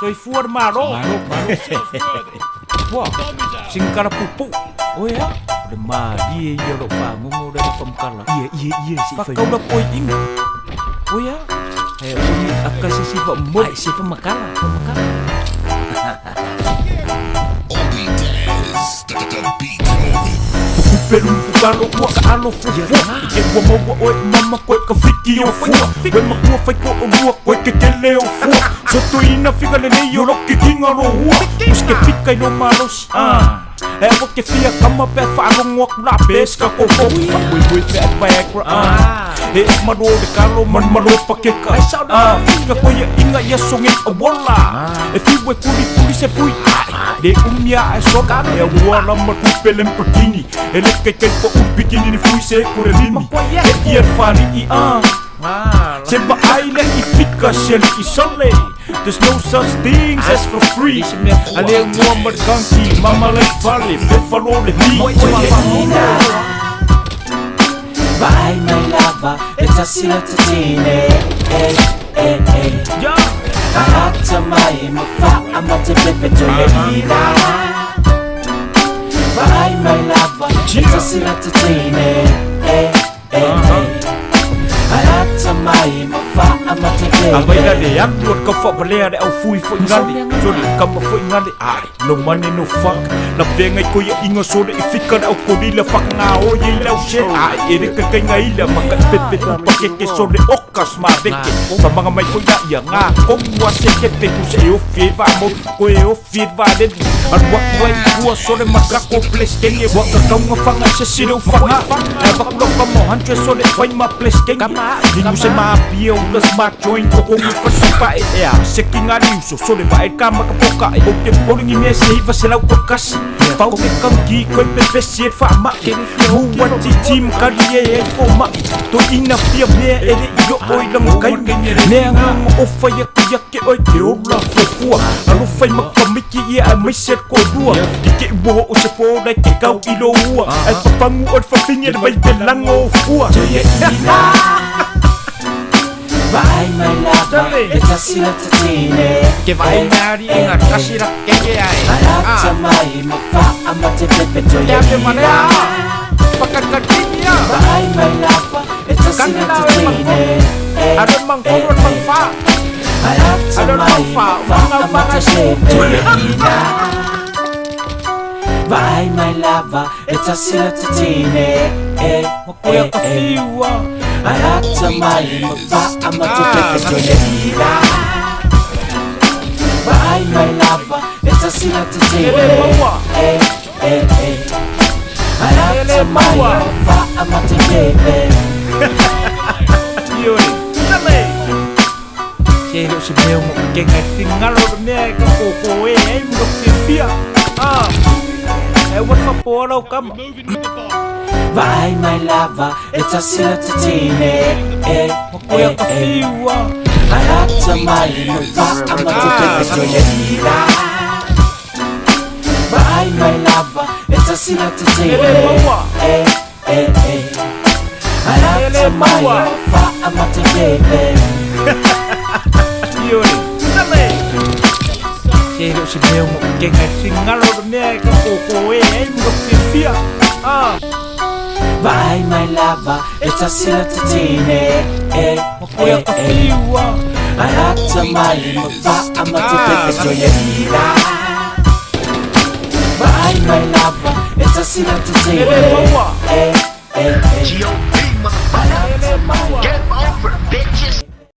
Soifua le Malo. Malo, malo. Ua, singkala pupu. Oe a, o le malie ia o lau fagogo lea na faamatala. Ia, ia, ia, se i fai. Faakaula poi inga. Oe a, e aua ne i aka se isi faamomoli. Ai, se faamakala, faamakala. Pelu pukalo ua ka alo fuafua I ke ua maua oe mama koe ka fiki o fua Koe makua fai ko o lua koe ke kele o fua Sotoina fika lelei o loki kinga ro ua Uske fika i lo malosi ah E awa ke fia kama pe whaarongo aku la pe ska ko ko Whaamoemoe fe a Viagra ah E es malo le kalo man malo pakeka ah Fika koe ia inga ia songe a wola E fiu e kuli kuli se fui Le umia e sola E a ua lama kupe lempertini E le kai kai po upikini ni fui se kure mimi E ia fari i ah Se pa ai le i fika se li i sole There's no such things as for free A le ngua markanki mama le fale Pe falo le mi Vaai mai lava e tasi la tatine eh, eh, eh. Ahata mai ma fa amate pepe to ye ina. Vaai mai lava e tasi la tatine eh, eh, eh. Ahata mai ma fa amate pepe. A vai la le alu o ka whawalea le au fui fo ingale So le kama fo ingale Ai, no money no fuck La venga i koia inga so le i fika le au korila Whakangā o ye i lau shit Ai, e reka kai ngā ila Maka i pepe upa keke so le oka sma veke Whamanga mai fo ina ia ngā kongu a se kepe Ku se e ofi e vā mo Ko e ofi e vā lelu Alu aku ai kua so le makako bless kenge Waka kaunga whanga se sire u whanga E waku lau kamo hundred so le whai ma bless kenge Hingu se maapia ula sma join Ko kongu whatupa e ea Se ki ngā liuso so le vae ka maka poka e O te poringi mea se hiwa se lau ko kasi Pau ke kanki koe pepesi e whaamai Mua titi makari e e fo mai To ina fia mea e le i o oi langa kaimi Mea nganga o whai aku ia ke oi ke ola fuafua Alo whai makamiki ia a maise ko lua I ke uoho o se pōra ke kau i lo ua Ai papangu o le whawhingi le vai pelanga o fua Vaai mai lava e tasi la tatine. Ke vaai mai ari e ngā kasi ra keke ai. Ahata mai ma fa amate pepe to ye Te ake marea ina. Whakakakini a. Vaai mai lava e tasi la Kanina e tatine eh, Aro mangkoro eh, eh. mangfa. Ahata Aro mai mangfa. ma fa Manga amate manga pepe to ye ina. Vaai mai lava e tasi la tatine eh, Makoya eh, ka eh. whiua. Ahata mai ma fa amate pepe to ye ina. Vaai mai lava e tasi la tatine Ele maua. eh, eh, eh. Ahata Ele mai maua. ma fa amate pepe. Iore. Tale. Se le o se mea mo kenga e fingalo le mea e ka kōkō e ai mo fia fia. Ah. E ua whapoa rau kama. Vaai mai lava e tasi la tatine eh, Makoya eh, ka eh. whiua. Ahata mai ma fa amate pepe to ye ina. Vaai mai lava e tasi la tatine Ele maua. eh, eh, eh. Ahata Ele mai maua. ma fa amate pepe. Iore. Tale. Se le o se mea mo kenga e fingalo le mea e ka kōkō e ai mo fia fia. Ah. Vaai mai lava e tasi la tatine eh, Makoya eh, ka eh. whiua. Ahata mai ma fa amate pepe to ye ina. Vaai mai lava e tasi la tatine Ele maua. eh, eh, eh.